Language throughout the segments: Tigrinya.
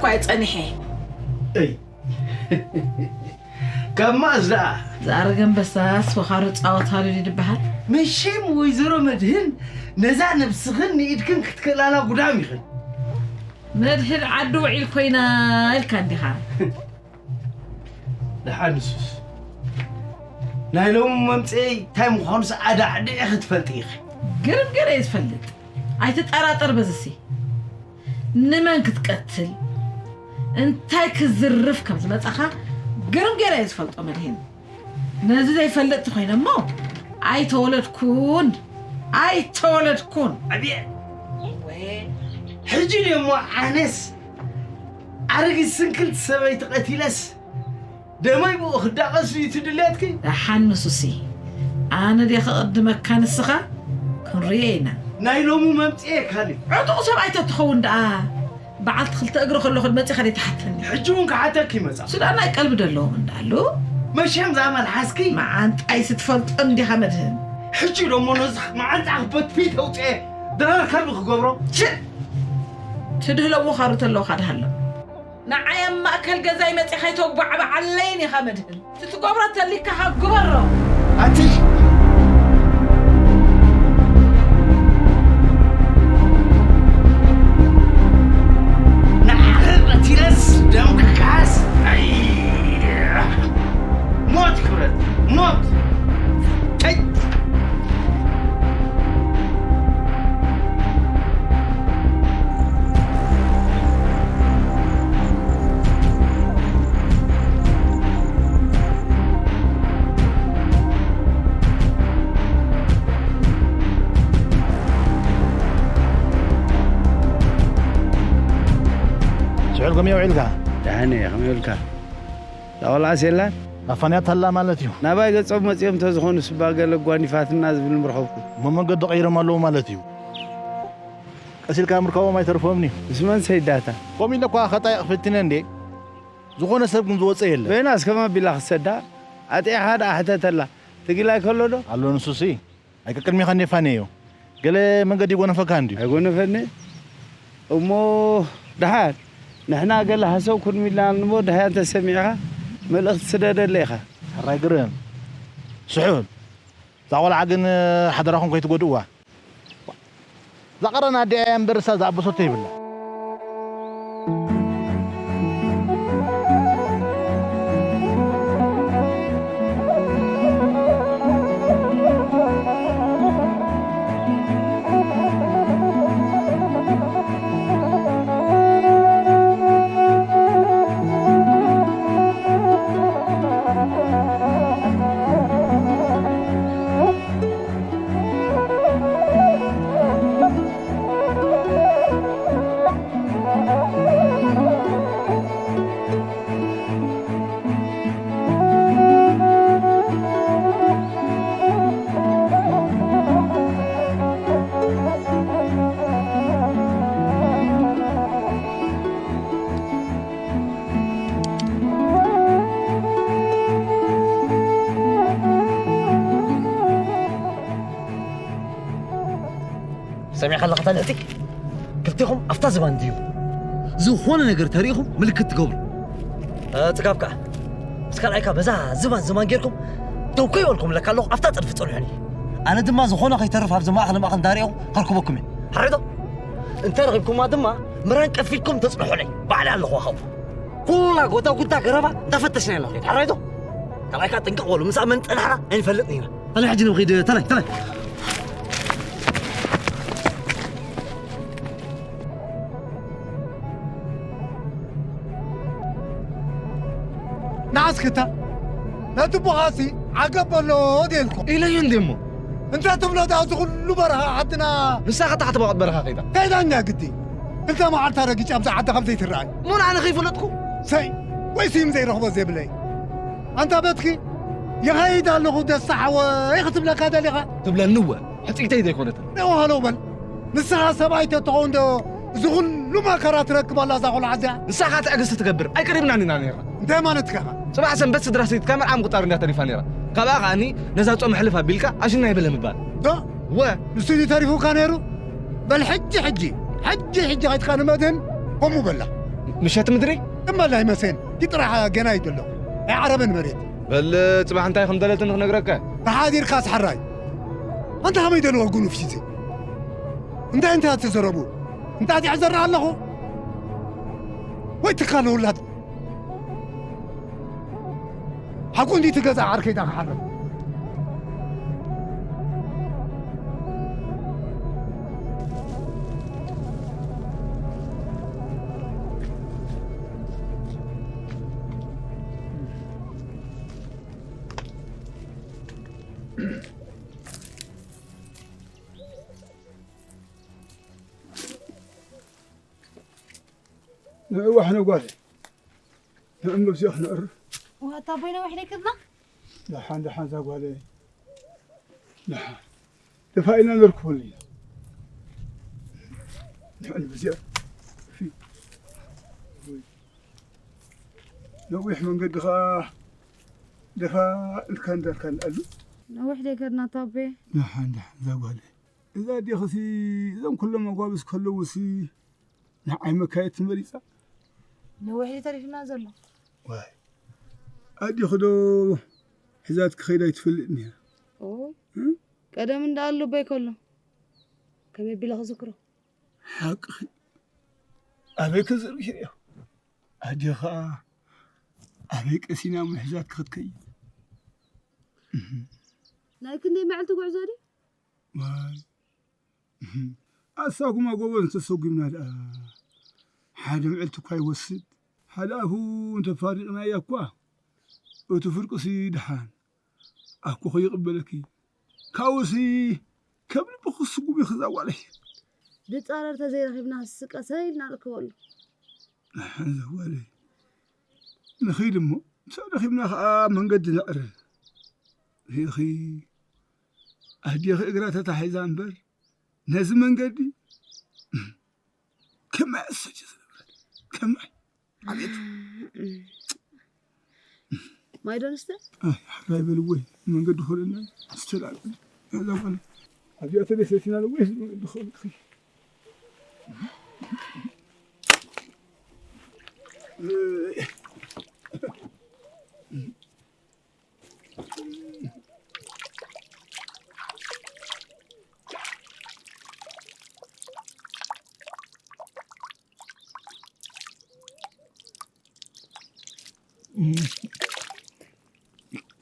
እኳ ጸኒሐ። እይ። ካብ ማእስ ደኣ? ዝኣረገ ኣንበሳስ ወኻሩ ጻወታሉ ድዩ ዝበሃል? መሸም ወይዘሮ መድህን ነዛ ነብስኽን ንኢድክን ክትክእላና ጉዳም ኢኽን። መድህን ዓዲ ውዒል ኮይና ኢልካ እንዲኻ። ደሓን ንሱስ። ናይ ሎሚ መምጽኤይ እንታይ ምዃኑስ ኣዳዕዲዐ ክትፈልጢ ኢኺ። ግርም ገለ እየ ዝፈልጥ። ኣይትጠራጠር በዝሲ። ንመን ክትቀትል፣ እንታይ ክዝርፍ ከም ዝመጻኻ ግርም ገለ እየ ዝፈልጦ መድህን። ነዚ ዘይፈልጥ ተኾይነ እሞ ኣይተወለድኩን፣ ኣይተወለድኩን። ኣብየ። ወይ፣ ሕጂ ደሞ ኣነስ ኣረጊት ስንክልቲ ሰበይቲ ቀቲለስ ደመይ ብኡ ክዳቐስ እዩ እቲ ድሌትኪ? ደሓን ንሱሲ፣ ኣነ ድየ ክቕድመካ ንስኻ? ክንርእዮ ኢና። ናይ ሎሚ መምጽኤ ካልእ። ዕጡቕ ሰብኣይ ተትኸውን ደኣ፣ በዓልቲ ክልተ እግሪ ከለኹ መጺኻ ደይ ትሓተኒ? ሕጂ እውን ክሓተኪ ይመጻ። እሱ ደኣ ናይ ቀልቢ ደለዎም እንዳሉ። መሸም እዛ መልሓስኪ መዓንጣይ ስትፈልጦ እንዲኻ መድህን። ሕጂ ደሞ ነዚ መዓንጣ ክበትፊ ተውጽኤ ድራር ከልቢ ክገብሮ። ሽእ! ትድህሎ ወኻሩ ተለውኻ ድሃሎ። ንዓይ ኣብ ማእከል ገዛይ መጺኻ ኣይተጓዕብዓለይን ኢኻ መድህን። እቲ ትገብሮ ተሊካኻ ግበሮ። ኣቲ ንዓኺ ቀቲለስ ደምኪ ክሓስ። ኣይ፣ ሞት ክብረት፣ ሞት። ተይ። ሽዕል ከመይ ውዒልካ? ደሓን እየ፣ ከመይ ውዒልካ? እዛ ቆልዓስ የላን? ኣፋንያታ ኣላ ማለት እዩ። ናባይ ገጾም መጺኦም እንተዝኾኑ ስባ ገለ ጓኒፋትና ዝብል ምረኸብኩ። እሞ መንገዲ ቀይሮም ኣለዉ ማለት እዩ። ቀስ ኢልካ ምርካቦም ኣይተርፎምን እዩ። ምስ መን ሰይዳታ? ከምኡ ኢለ እኳ ከጣይቕ ፈቲነ እንዴ። ዝኾነ ሰብ ግን ዝወጸ የለን። በይናስ ከመ ኣቢላ ክሰዳ? ኣጢዕኻ ደኣ ሕተተላ። ትግላይ ከሎ ዶ? ኣሎ ንሱሲ። ኣይቀቅድሜኻን ፋንየዮ። ገለ መንገዲ ይጎነፈካ እንድዩ። ኣይጎነፈኒ። እሞ ደሓን ንሕና ገለ ሃሰው ኩን ኢልና እሞ ደሃያ እንተሰሚዕኻ መልእኽቲ ስደደለይ ኢኻ። ሕራይ ግርም። ስሑል። እዛ ቆልዓ ግን ሓደራኹም ከይትጎድእዋ። እዛ ቀረን ኣዲኣ እያ እምበር እሳ ዝኣበሰቶ የብላ። ሰሚዕካ ኣለኻ እታ ልዕልቲ? ክልቴኹም ኣብታ ዝባን ድዩ ዝኾነ ነገር ተሪኢኹም ምልክት ትገብሩ። እ፣ ጽጋብ ከኣ ምስ ካልኣይካ በዛ ዝባን ዝባን ጌርኩም ደው ከይበልኩም ለካ ኣለኹ ኣብታ ጸድፊ ጸንሑኒ። ኣነ ድማ ዝኾነ ከይተርፍ ኣብዚ ማእኸል ማእኸል እንዳሪእኹ ከርክበኩም እየ። ሓረዶ? እንተ ረኺብኩማ ድማ ምራን ቀፊልኩም ተጽንሑለይ። ባዕለይ ኣለኹ ኣኻውኹ። ኩላ ጎታ ጉታ ገረባ እንዳፈተሽና ኢና ንኸይድ። ሓራይቶ? ካልኣይካ ጥንቅቕ በሉ፣ ምሳእ መን ጸናሕና ኣይንፈልጥን ኢና። ተላይ ሕጂ ንብኺድ፣ ተላይ፣ ተላይ። ንዓስክታ ነቲ ቦኻሲ ዓገብ በሎ ደልኩ። ኢለዮ እንዴ እሞ? እንታይ ትብሎ ዳ እዚ ኩሉ በረኻ ዓድና? ንሳ ኸታ ሓቲ ባቕት በረኻ ከይዳ። ከይዳኛ ግዲ። ክልተ መዓልቲ ኣረጊጫ ኣብዚ ዓዲ ከም ዘይትረኣይ። እሞ ንዓነ ከይፈለጥኩ? ሰይ፣ ወይ ስም ዘይረኽቦ ዘይብለይ። ኣንታ በትኪ፣ ይኸይድ ኣለኹ ደስታ ሓወይ ክትብለካ ደሊኻ? ትብለኒ እወ፣ ሕጽይተይ ዘይኮነትን። ደው ሃለው በል። ንስኻ ሰብኣይ ተትኸውን ዶ እዚ ኩሉ መከራ ትረክብ ኣላ እዛ ቆልዓ እዚኣ? ንስኻ ትዕግስቲ ትገብር ኣይቀሪብናን ኢና ነይርና። እንታይ ማለትካ ኢኻ? ጽባሕ ሰንበት ስድራ ሰይትካ መርዓ ምቁጣር እንድያ ተሪፋ ነይራ። ካብኣ ከኣኒ ነዛ ጾም ሕልፍ ኣቢልካ ኣሽናይ በለ ምባል። ዶ? ወ። ንሱ እዩ ተሪፉካ ነይሩ? በል ሕጂ፣ ሕጂ፣ ሕጂ፣ ሕጂ ከይድካ ንመድህን ከምኡ በላ። ምሸት ምድሪ? እመላ ኣይመሰን። እቲ ጥራሕ ገና እዩ ዘሎ። ኣይዓረበን መሬት። በል፣ ጽባሕ እንታይ ከም ደለትን ክነግረካ። ተሓዲርካ ኣስሓራይ። ኣንታ ከመይ ደለዎ ጉኑፍ ሽዜ? እንታይ እንታይ ተዘረቡ? እንታይ ኣጢዐ ዘራ ኣለኹ? ወይ ትካል ውላድ። ሓቁ እንዲ ትገዛ ዓርከይ ዳ ክሓርም። ንዕዋሕ ነጓለ። ንዕም መብዚኦ ክነዕርፍ። ዋታ ቦይነ ወሕደ ክድና? ደሓን፣ ደሓን፣ እዛ ጓለይ። ደሓን። ደፋኢና ነርክበሉ ኢና። ንዕን ብዚኣ። ፊ-፣ ነዊሕ መንገዲ ኸዓ ደፋ ኢልካ እንዳልካ ንኣሉ። ነዊሕ ደይ ከድና ታቤ። ደሓን፣ ደሓን፣ እዛ ጓለይ። እዛ ኣዴኽሲ፣ እዞም ኩሎም ኣጓብዝ ከለዉሲ፣ ንዓይ መካየድቲ መሪጻ። ነዊሕ እዩ ተሪፍና ዘሎ። ዋይ፣ ኣዴኺ ዶ ሒዛትኪ ከይዳ ኣይትፈልጥን እያ? ኦ፣ እ? ቀደም እንዳ ኣሉ ኣቦይ ከሎ፣ ከመይ ኣቢለ ክዝክሮ? ሓቅኺ። ኣበይ ክዝርግሒ እዮ? ኣዴኺ ኸኣ ኣበይ ቀሲና እሞ ሒዛትኪ ክትከይድ? ናይ ክንደይ መዓልቲ ጉዕዞ ድዩ? ዋይ። ኣሳጉማ ጎቦ እንተሰጉምና ደኣ ሓደ ምዕልቲ እኳ ይወስድ። ሓደ ኣፉ እንተፋሪቕናያ እኳ እቲ ፍርቁሲ ደሓን ኣኮ ከይቕበለኪ። ካብኡሲ ከም ልብኺ ስጉም ኢኺ እዛ ጓለይ። ብጻረር ተዘይረኺብና ስቀ ሰይ ኢልና ንእክበሉ። እዛ ጓለይ። ንኺድ እሞ፣ ምስ ኣደኺምና ኸኣ መንገዲ ነዕርፍ። ርኢኺ፣ ኣዴኺ እግራ ተታሒዛ እምበር፣ ነዚ መንገዲ ከማይ ኣሰጀ ዝነበረት፣ ከማይ። ኣቤት። ማይ ዶ ንስተ? ኣይ፣ ሕራይ በልወይ፣ መንገዲ ኾነና፣ ስተላል። እዛ ጓል፣ ኣብዚኣ ተደሰቲና ነው ወይስ መንገዲ ኾነትኺ?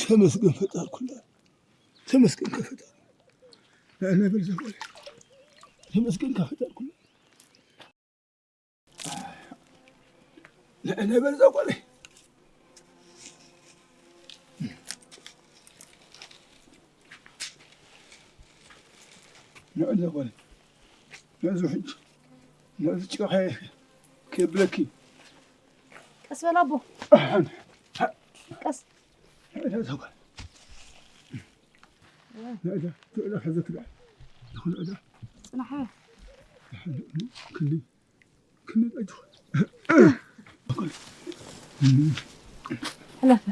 ተመስገን ፈጣር ኩላ። ተመስገን ከፈጣር። ንዕና በል ዘወለ። ተመስገን ከፈጣር ኩላ። ንዕና በል ዘወለ። ንዕና ዘወለ። ንዕዙ ሕጂ። ንዕዙ ጭቃ ከ-፣ ከብለኪ። ቀስ በል ኣቦ። ኣሓን። ቀስ። ንዕና ዘወለ። ንዕዳ፣ ንዕዳ፣ ሕዘ ክዳ። ንዕዳ። ጽናሕ። ክንዲ፣ ክንዲ ኣጆኻ። ሕለፈ።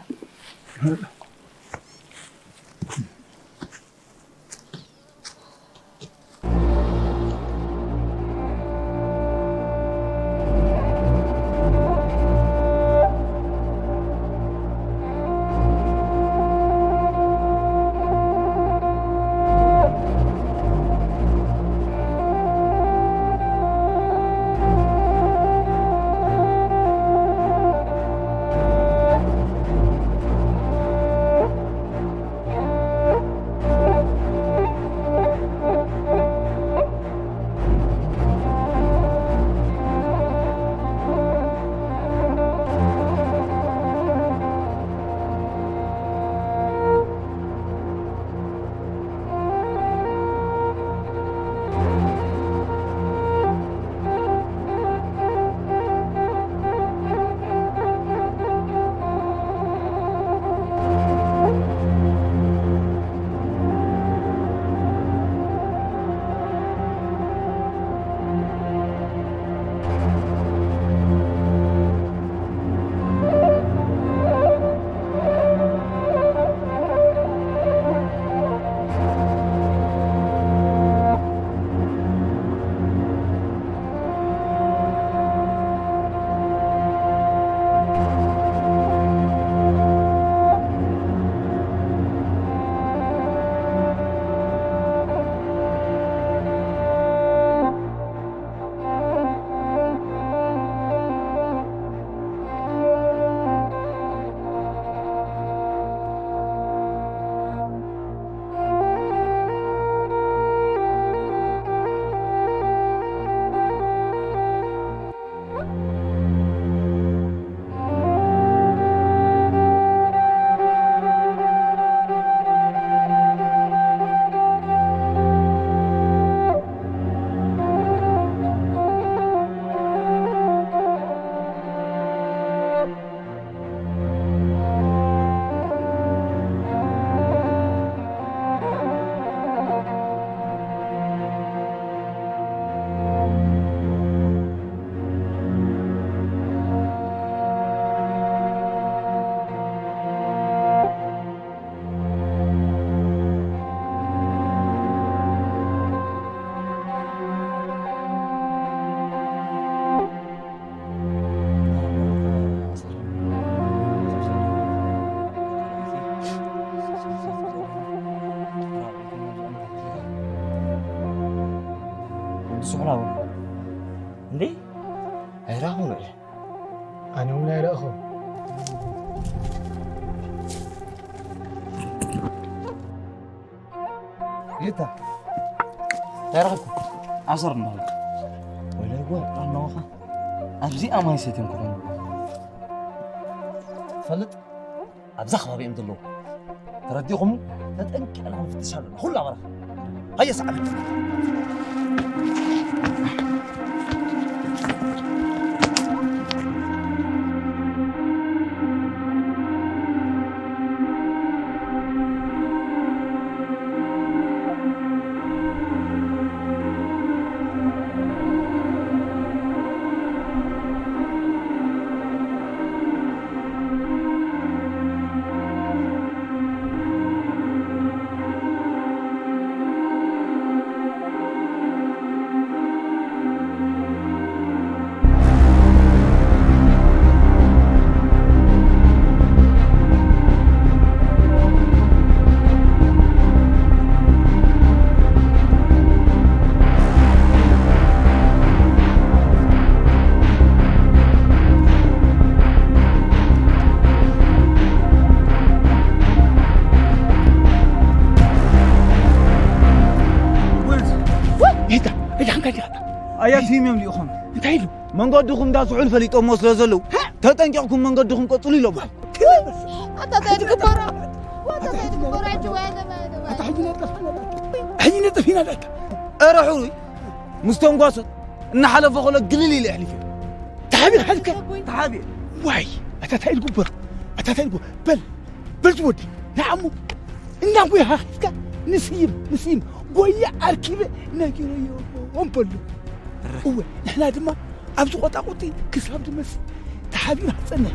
እንዴ? ኣይራኹም እየ። ኣነ እውን ኣይረእኹም። ጌታ፣ ኣይረኸብኩ። ኣሰር እንዳለ። ወይለ ጓል ኣለዋኻ። ኣብዚኣ ማይ ሰትዮም ክኾኑ። ትፈልጥ? ኣብዛ ከባቢ እዮም ዘለዉ። ተረዲኹም? ተጠንቂቕና ክንፍትሽ ኣለና። ኩሉ ኣባላት። ሃየ ሰዓብ። ሄዳ፣ ሄዳ፣ እንታይ ኢሉ? ኣያት ሂም እዮም ልኢኾም። እንታይ ኢሉ? መንገድኹም እንዳ ስሑል ፈሊጦሞ ስለ ዘለዉ፣ ተጠንቂቕኩም መንገድኹም ቀጽሉ ኢሎም። ኣታ እንታይ ትግበሮ? ኣታ እንታይ ትግበሮ? ሕጂ ወያ ለማ ለማ። ኣታ ሕጂ ነጥፍ፣ ሕጂ ነጥፍ ኢና ዳታ። ኧረ ሕሩይ፣ ምስ ተንጓሶት እናሓለፈ ከሎ ግልል ኢለ ኣሕሊፈ። ተሓቢእ ሓልከ? ተሓቢእ። ዋይ፣ ኣታ እንታይ ትግበር? ኣታ እንታይ ትግበር? በል፣ በል ዝወዲ፣ ንዓሞ፣ እና ጎያ ሃኺፍካ፣ ንስይም፣ ንስይም፣ ጎያ ኣርኪበ ነጊረዮ በሎ። እወ፣ ንሕና ድማ ኣብዚ ቆጣቁጢ ክሳብ ዝመስ ተሓቢና ክጸንሕ።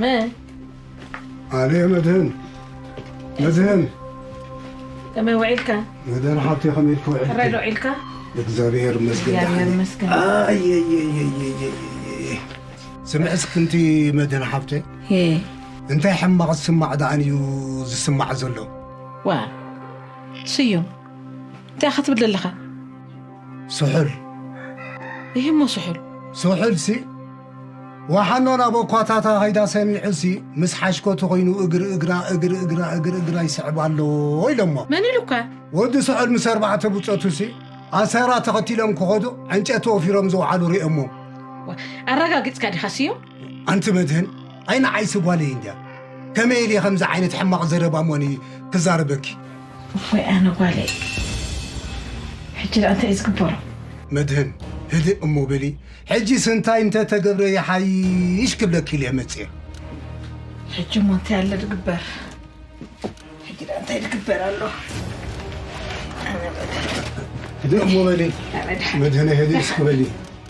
መን? ኣነ መድህን። መድህን። ከመይ ውዒልካ? መድህን ሓብተይ ከመይ ኢልኪ ውዒልኪ? ሕራይ ዶ ውዒልካ? እግዚኣብሔር ይመስገን፣ እግዚኣብሔር ደሓን። ይመስገን። ኣይ፣ ኣይ፣ ኣይ፣ ኣይ፣ ኣይ፣ ኣይ፣ ኣይ። ስምዒ እስኪ እንቲ መድህን ሓብተይ። ሄ። እንታይ ሕማቕ ዝስማዕ ደኣን እዩ ዝስማዕ ዘሎ? ዋ፣ ስዩም፣ እንታይ ኢኻ ትብል ዘለኻ? ስሑል። ይህ እሞ ስሑል። ስሑል ሲ፣ ወሓኖ ናብ ኳታታ ኸይዳ ሰሚዑ ሲ፣ ምስ ሓሽኮቱ ኾይኑ እግሪ እግራ፣ እግሪ እግራ፣ እግሪ እግራ ይስዕብ ኣሎ ኢሎሞ። መን ኢሉካ? ወዲ ስሑል ምስ ኣርባዕተ ብጾቱ ሲ፣ ኣሰራ ተኸቲሎም ክኸዱ ዕንጨቲ ወፊሮም ዝወዓሉ ርእዮሞ። ዋ፣ ኣረጋጊጽካ ዲኻ ስዩም? ኣንቲ መድህን፣ ኣይ ንዓይሲ ጓለይ እንድያ። ከመይ ኢለ ከምዚ ዓይነት ሕማቕ ዘረባ እሞኒ ክዛረበኪ? እፎይ ኣነ ጓለይ። ሕጂ ደኣ እንታይ እዩ ዝግበሮ? መድህን፣ ህድእ እሞ በሊ። ሕጂስ እንታይ እንተ ተገብረ ይሓይሽ ክብለኪ ኢለ መጽየ። ሕጂ እሞ እንታይ ኣሎ ዝግበር? ሕጂ ደኣ እንታይ ዝግበር ኣሎ? ኣነ በሊ። ህድእ እሞ በሊ። ኣነ ደሓን። መድህነ ህድእ እስኪ በሊ።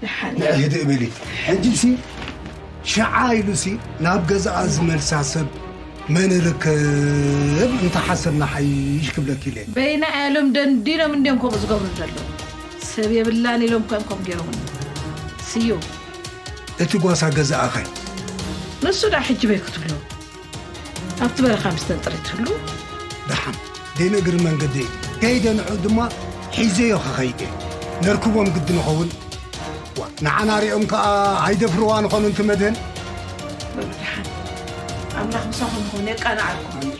ደሓን። ንዕ ህድእ በሊ። ሕጂሲ ሽዓ ኢሉሲ ናብ ገዛኣ ዝመልሳ ሰብ መን ርከብ እንተሓሰብና ሓይሽ ክብለኪ ኢለ። በይና እዮም ደንዲኖም እንድዮም ከምኡ ዝገብሩ ዘለዉ። ሰብ የብላን ኢሎም እኮ እዮም ከምኡ ገይሮምኒ። ስዩ። እቲ ጓሳ ገዛኣኸ? ንሱ ደኣ ሕጂ በይ ክትብሎ። ኣብቲ በረኻ ምስ ተንጥሪት ትህሉ። ደሓን፣ ደይ ንእግሪ መንገደይ ከይደ ንዑ ድማ ሒዘዮ ክኸይድ እየ። ነርክቦም ግዲ ንኸውን። ዋ፣ ንዓና ሪኦም ከኣ ኣይደፍርዋን ኾኑ እንቲ መድህን። በሉ ደሓን። ኣምላኽ ምሳኹም ይኹን፣ የቃንዓልኩም።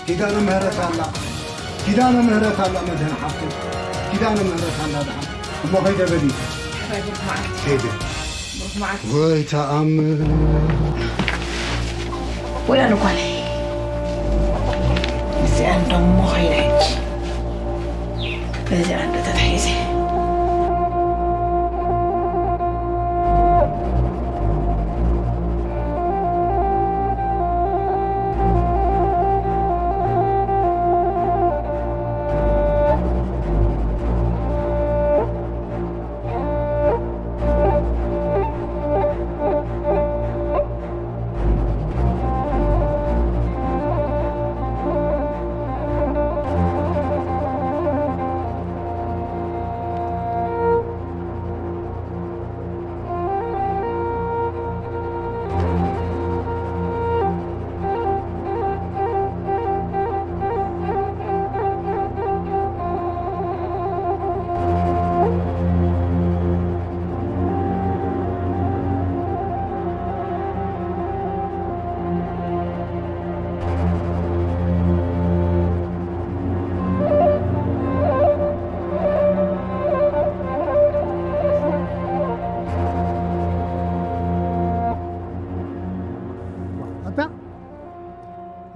ኪዳነ ምህረት ኣላ። ኪዳነ ምህረት ኣላ መድህን ሓፍተይ። ኪዳነ ምህረት ኣላ ደሓን። እሞ ከይደ በሊ። ሕራይ ብሩኽ መዓልቲ። ከይደ። ብሩኽ መዓልቲ። ወይ ተኣምር። ወይ ኣነ ጓለይ። እዚኣ እንደሞ ከይዳ ሕጂ። በዚኣ እንዶ ተታሒዘ።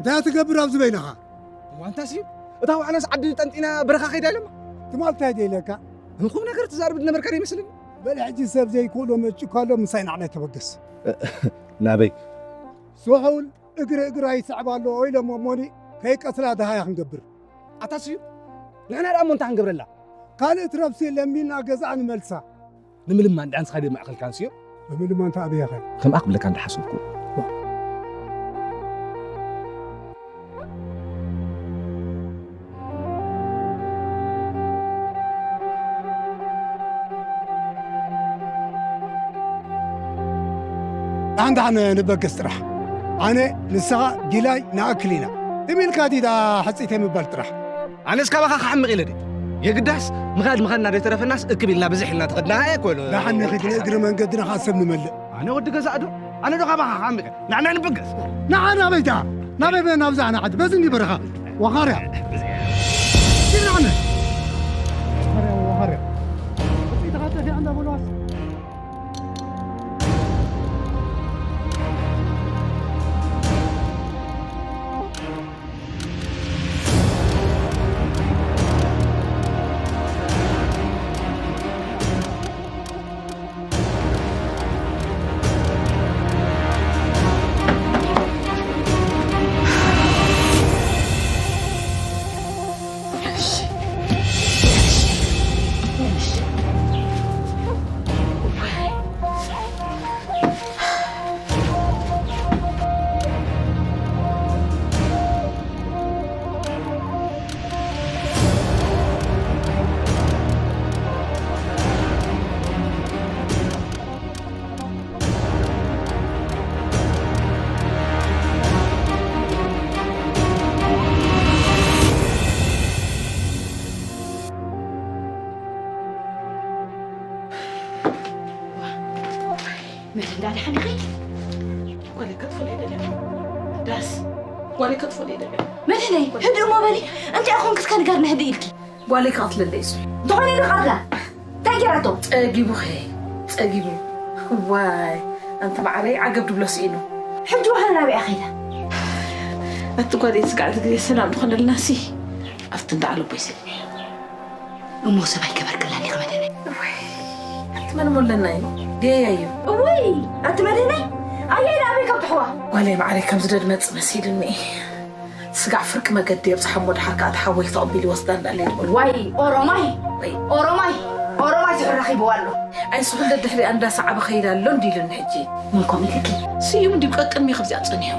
እንታይ ትገብር ኣብዚ በይንኻ? ዋንታስ እዩ። እታ ዋዕላስ ዓዲ ጠንጢና በረኻ ከይዳ ኢለማ። ትማል እንታይ ደይለካ? እንኹም ነገር ትዛርብ ዝነበርካ ዶ ይመስለኒ? በል ሕጂ ሰብ ዘይክእሎ መጭካሎ ምሳይ ናዕላይ ተበገስ። ናበይ? ስሑል እግሪ እግራ ይስዕባ ኣሎ ኢሎም እሞኒ ከይቀትላ ደሃያ ክንገብር። ኣታ ስዩ፣ ንሕና ደኣ እሞ እንታይ ክንገብረላ? ካልእ ትረፍሲ ለሚና ገዛኣ ንመልሳ። ንምልማን ደኣ ንስኻ ድዩ ማእኸልካ ንስዮ? ብምልማን ተኣበያኸ? ከምኣ ክብለካ እንዳሓሰብኩ። ኣንታ ንበገስ ጥራሕ። ኣነ ንስኻ ጊላይ ንኣክል ኢና። ትም ኢልካ ዲዳ ሕጽይተይ ምባል ጥራሕ። ኣነስ ካባኻ ክሓምቕ ኢለ ድየ? የግዳስ ምኻድ ምኻድና ዘይተረፈናስ እክብ ኢልና ብዝሕ ኢልና ተኸድና እኮ ኢሉ። ደሓን ንኺድ ንእግሪ መንገድና ኸኣ ሰብ ንመልእ። ኣነ ወዲ ገዛእ ዶ? ኣነ ዶ ካባኻ ክሓምቕ? ንዓና ንበገስ። ንዓ ናበይ ደኣ? ናበይ በ-፣ ናብዛ ኣነ ዓዲ በዚ እንዲ በረኻ። ወኻርያ። ኪድ ንዓነ። ወኻርያ፣ ወኻርያ። እዚ ተኻተፊ ኣንዳ በልዋስ። መን እንዳድሓን ኢኺ? ጓለይ ከጥፍለይ ደልያ። ዳስ፣ ጓለይ ከጥፍለይ ደልያ። መድህነይ፣ ህድእ እሞ በሊ። እንታይ ኮንክስ ከንጋር ንህድእ ኢልኪ? ጓለይ ክቐትለለይ እሱ። ዝኾነ ኢሉ ቐትላ። እንታይ ገይራቶ? ጸጊቡ ኸ፣ ጸጊቡ። ዋይ፣ ኣንቲ መዓረይ፣ ዓገብ ድብሎ ስኢኑ። ሕጂ ዋህና ናበይ ከይዳ? ኣቲ ጓለይ፣ ስጋዕ እዚ ግዜ ሰላም ዝኾነልና ሲ፣ ኣብቲ እንዳ ኣለቦይ ስኢኑ። እሞ ሰብ ኣይገበርክላን ዲኺ መድህነይ? እዋይ፣ ኣቲ መን እሞ ኣለና እዩ? ደያይ እዩ። እውይ፣ ኣቲ መድህነይ፣ ኣየይ ንኣበይ ካብ ትሕዋ? ጓለይ መዓረይ፣ ከምዚ ዶ ድመጽእ መሲሉኒ። ስጋዕ ፍርቂ መገዲ የብጽሓ እሞ ድሓር ከኣ እቲ ሓወይ ተቐቢሉ ይወስዳ እንዳለ ይድውል። ዋይ ኦሮማይ፣ ወይ ኦሮማይ፣ ኦሮማይ ስሑል ረኺብዋ ኣሎ። ኣይ ስሑል ደድሕሪኣ እንዳሰዓበ ኸይድ ኣሎ እንዲ ኢሉኒ ሕጂ። መን ከምኡ ኢልኪ? ስዩም እንዲ ቀቅድሚ ከብዚኣ ጸኒሑ።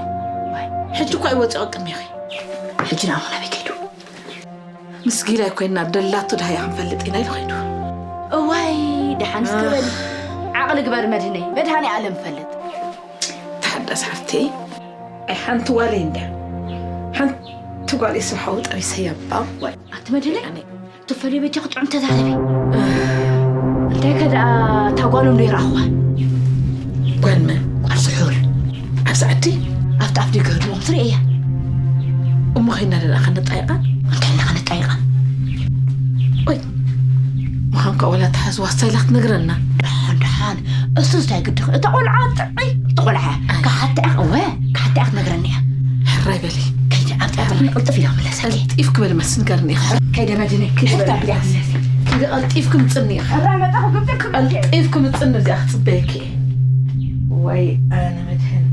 ዋይ። ሕጂ እኳ ይወጽእ ቀቅድሚኺ። ሕጂ ንኣሞ ናበይ ከይዱ? ምስ ጊላይ ኮይና ደላቶ ደሃያ ክንፈልጥ ኢና ኢሉ ኸይዱ። እዋይ፣ ደሓን እስከ በሊ። ዓቕሊ ግበር መድህነይ፣ መድሃኔ ኣለም ፈልጥ። ተሓዳስ ሓፍተይ፣ ኣይ ሓንቲ ጓለይ እንድያ። ሓንቲ ጓለይ ሰብ ሓዊ ጠቢሰያ እባ። ዋይ፣ ኣቲ መድህነይ፣ ኣነ ትፈልዮ በጃኺ ጥዑም ተዛረቢ። እንታይ ከ ደኣ እታ ጓሎም ዶ ይረኣኽዋ? ጓል መን? ጓል ስሑል። ኣብዚ ዓዲ? ኣብቲ ኣፍ ደገ ህድሞም ትርእያ። እሞ ኸይና ደኣ ከነጣይቓ? እንታይ ኢልና ከነጣይቓ? ወይ፣ ምዃንካ ወላ ተሓዝዋ ስታይላ ክትነግረና። ደሓን፣ ደሓን። እሱ እንታይ ግድኺ? እታ ቆልዓ ጥዑይ፣ እታ ቆልዓ። ኣይ። ክሓታ ኢኻ፣ እወ፣ ክሓታ ኢኻ ክትነግረኒ እያ። ሕራይ በሊ። ከይደ ኣብታ ጥዕና ቅልጥፍ ኢለ ክምለሰኪ። ቀልጢፍ ክበል መስን ገርኒ ኢኻ። ከይደ መድነ፣ ከይደ ሕታ በል። ብያ። ከይደ ቀልጢፍ ክምጽኒ ኢኻ። ሕራይ መጣኹ፣ ግብጥር ክምጽእ። ቀልጢፍ ክምጽኒ እዚኣ ክጽበየኪ። ወይ ኣነ መድህን።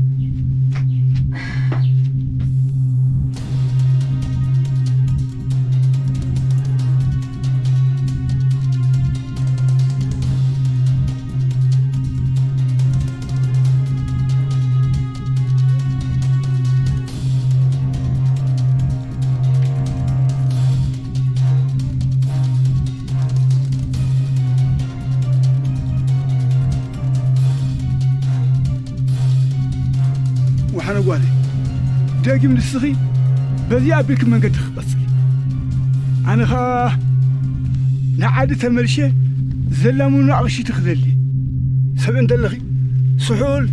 ወሓነ ጓለይ፣ ደጊም ንስኺ በዚ ኣቢልኪ መንገዲ ክቐጽል፣ ኣነ ኸኣ ንዓዲ ተመልሼ ዘላምኑ ኣቕሽቲ ክደሊ። ሰምዒ እንተለኺ፣ ስሑል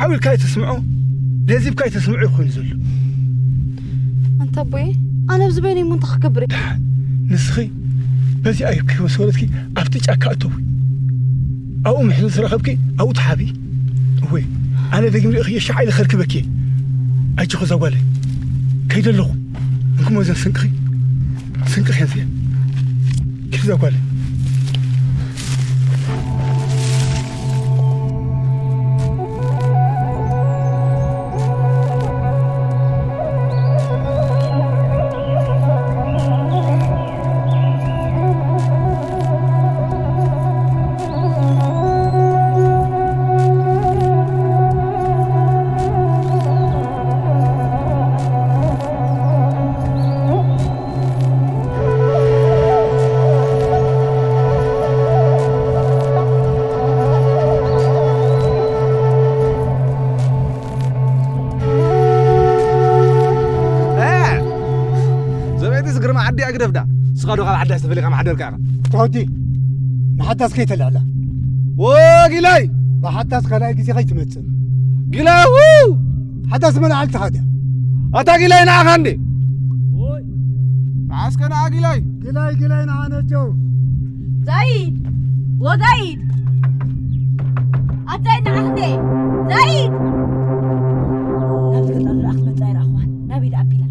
ዓው ኢልካ ኣይተስምዖ፣ ለዚብካ ኣይተስምዖ ይኾን ዘሎ። ኣንታ ኣቦየ፣ ኣነ ኣብዚ በይነይ እሞ እንታይ ክገብር እየ? ደሓን፣ ንስኺ በዚ ኣቢልኪ ምስ ወረድኪ ኣብቲ ጫካ እተዊ። ኣብኡ ምሕዝነት ዝረኸብኪ ኣብኡ ተሓቢ። እወ፣ ኣነ ደጊም ርእኽዮ ሸዓ ኢለ ከርክበኪ እየ። ኣጆኺ እዛ ጓለይ። ከይደ ኣለኹ። እንክሞ እዘን ስንቅኺ፣ ስንቅኺ እዚአን። ኪድ እዛ ጓል። እ! ሰበይቲ ስግርማ ዓዲ ኣግደፍዳ። ንስኻ ዶ ካብ ዓዳስ ተፈሊኻ ማሕደርካ ኢኻ? ትወዲ፣ ንሓዳስ ከይተልዕላ። ወ፣ ጊላይ! ብሓዳስ ካልኣይ ግዜ ከይትመጽእ። ጊላይ፣ ው! ሓዳስ መልዓልቲ ኻድያ። ኣታ ጊላይ ንዓኻ እንዴ? ንዓስከ ንዓ ጊላይ። ጊላይ፣ ጊላይ ንዓ ነጀው። ዛይድ! ወዛይድ! ኣታ ዛይድ ንዓ እንዴ? ዛይድ! ናብዚ ገጠር ደኣ ክትመጽእ ኣይረኣኽዋን። ናበይ ደኣ ኣቢላ?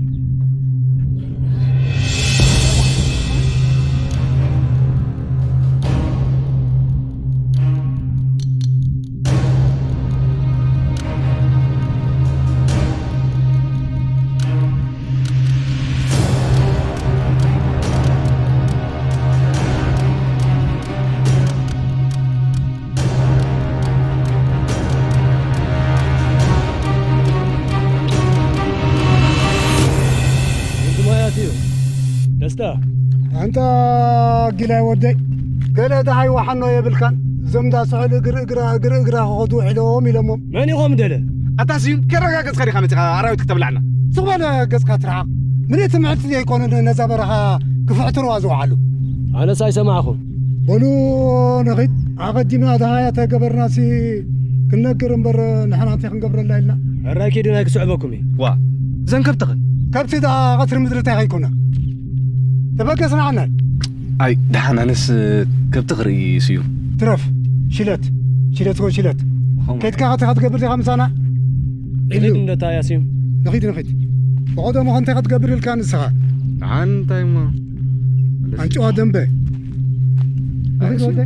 ወዲ ማያት እዩ። ደስታ። ኣንታ ጊላይ ወደይ፣ ገለ ደሃይ ወሓኖ የብልካን። እዞም እንዳ ስሑል እግር እግራ፣ እግር እግራ ክኸዱ ውዒሎም ኢሎሞም። መን ኢኹም ደለ? ኣታ ስዩም፣ ከረጋገጽካ ዲኻ መጺኻ ኣራዊት ክተብላዕና? ስቕ በል ገጽካ ትርሓቕ። ምልእቲ ምዕልቲ ዘይኮነ ነዛ በረኻ ክፍሕትርዋ ዝወዓሉ። ኣነስ ኣይሰማዕኹን። በሉ ንኺድ፣ ኣቐዲምና ደሃያ ተገበርናሲ ክንነግር እምበር ንሕና እንታይ ክንገብረላ ኢልና? ሕራይ ኪዱ ናይ ክስዕበኩም እዩ። ዋ፣ እዘን ከብትኽን? ከብቲ ደኣ ቐትሪ ምድሪ እንታይ ከይኮና? ተበገስና ዓናይ። ኣይ፣ ደሓን ኣነስ ከብቲ ክርኢ ስዩም። ትረፍ፣ ሽለት፣ ሽለት ኮን ሽለት። ሆም። ከይድካ ኸቲ ክትገብር ዲኻ ምሳና? ኢሉ። ንኺድ እንደታ ያሲም። ንኺድ፣ ንኺድ። ብቐደሙ ኸ እንታይ ክትገብር ኢልካ ንስኻ? ደሓን እንታይ እሞ? ኣንጭዋ ደንበ። ኣይ፣ ንኺድ እሱ ወደ።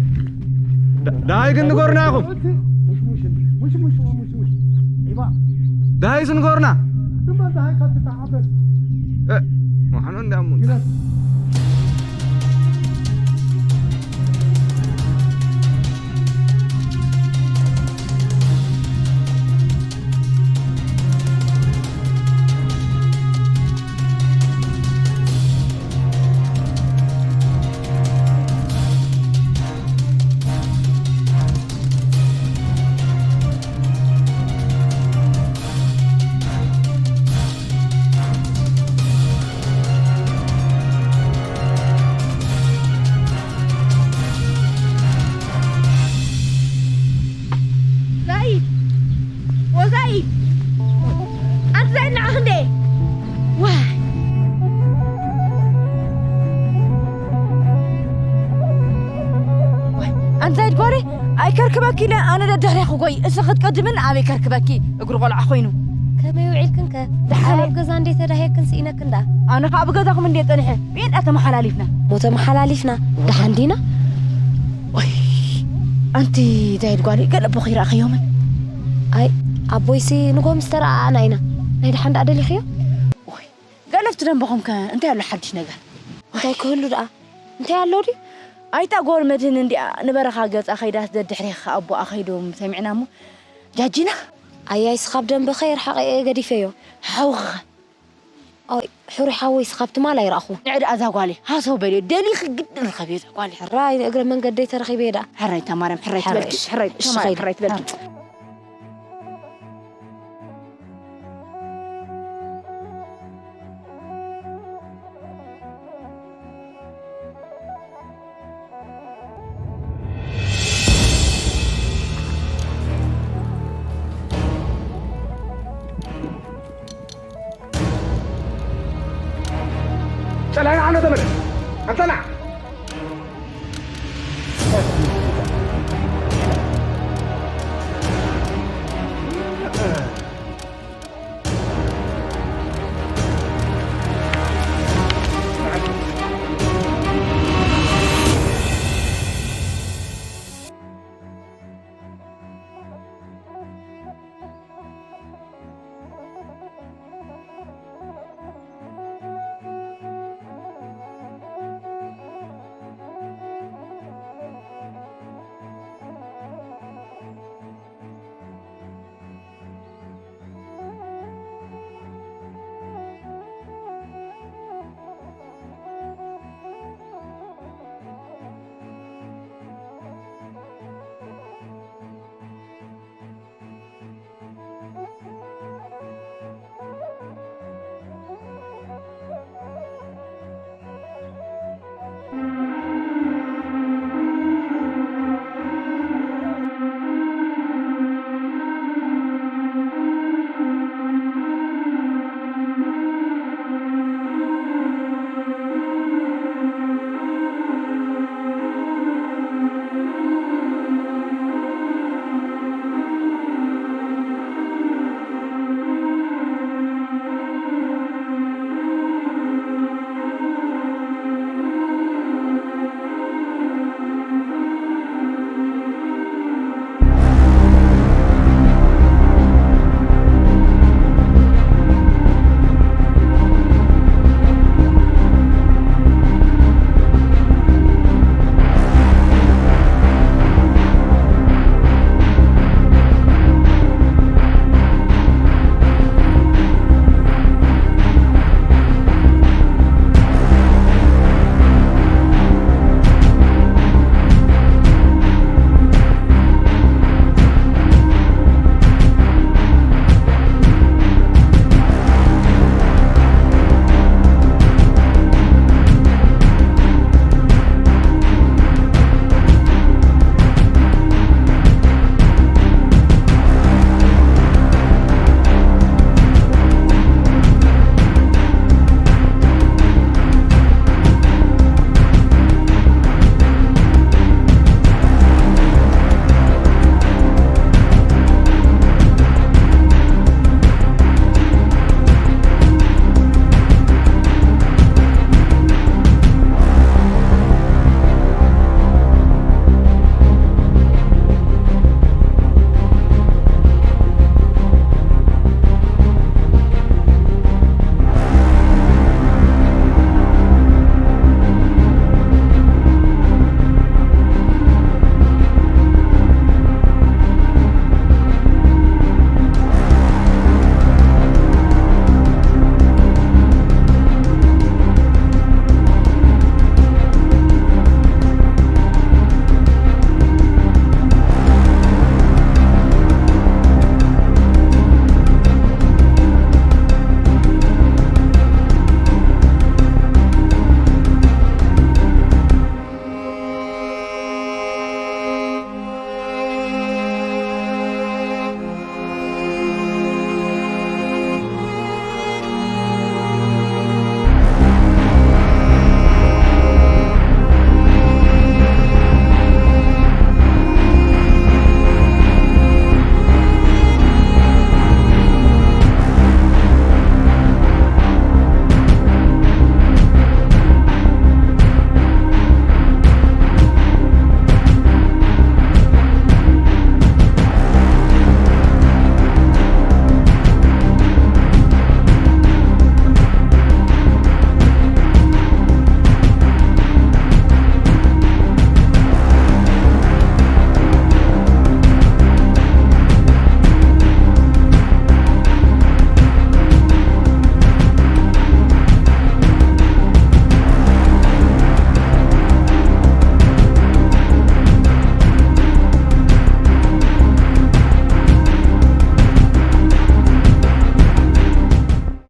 ዳ-፣ ዳይ ግን ንገሩና ኢኹም። ሙሽ፣ ሙሽ፣ ሙሽ፣ ሙሽ፣ ሙሽ፣ ሙሽ። ዒባ። ዳይስ ንገሩና። ግንባር ዳይ ካብ ትተሓበስ። እ፣ መሓኖ እንዳሙን። ግደፍ። ዛይድ! ወዛይድ! ኣንቲ ዛይድ ንዓኽ እንዴ? ዋይ! ዋይ! ኣንቲ ዛይድ ጓለይ፣ ኣይከርክበኪ ኢለ ኣነ ደድሕሬ ክጎይ፣ እሱ ክትቀድምን ኣበይ ከርክበኪ? እግሪ ቆልዓ ኮይኑ። ከመይ ውዒልክን ከ? ደሓን። ኣብ ገዛ እንዴ ተዳሂክን ስኢነክን ደኣ? ኣነ ኸኣ ኣብ ገዛኹም እንዴ ጸኒሐ፣ ብኢድ ኣተመሓላሊፍና። ሞ ተመሓላሊፍና፣ ደሓን ዲና? ኦይ፣ ኣንቲ ዛይድ ጓለይ፣ ገለ ኣቦኺ ረኣኽዮምን? ኣይ፣ ኣቦይሲ ንጎ ምስ ተረኣኣና ኢና። ናይ ደሓን ደኣ ደሊኽዮ? ኦይ፣ ገለ ኣብቲ ደንበኹም ከ እንታይ ኣሎ ሓድሽ ነገር? እንታይ ክህሉ ደኣ? እንታይ ኣሎ ድዩ? ኣይታ ጓል መድህን እንዲኣ ንበረኻ ገጻ ከይዳስ ደድሕሬኻ ኣቦኣ ከይዶም ሰሚዕና እሞ፣ ጃጂና? ኣያይ፣ ስኻብ ደንበኸ የርሓቐ እየ ገዲፈዮ። ሓውኻ? ኦይ፣ ሕሩይ ሓወይ ስኻብ ትማል ኣይረኣኹ። ንዕዳ እዛ ጓለይ፣ ሃሰው በልዮ፣ ደሊኺ ግድን ርኸብዮ እዛ ጓለይ። ሕራይ፣ ንእግረ መንገደይ ተረኺበዮ ደኣ። ሕራይ እታ ማርያም፣ ሕራይ ሕራይ፣ ትበልኪ፣ እሺ፣ ሕራይ እታ እሺ፣ ማርያም፣ ከይደ። ሕራይ ትበልኪ። ጸላኢ ንዓና ተመለስ። ኣንተና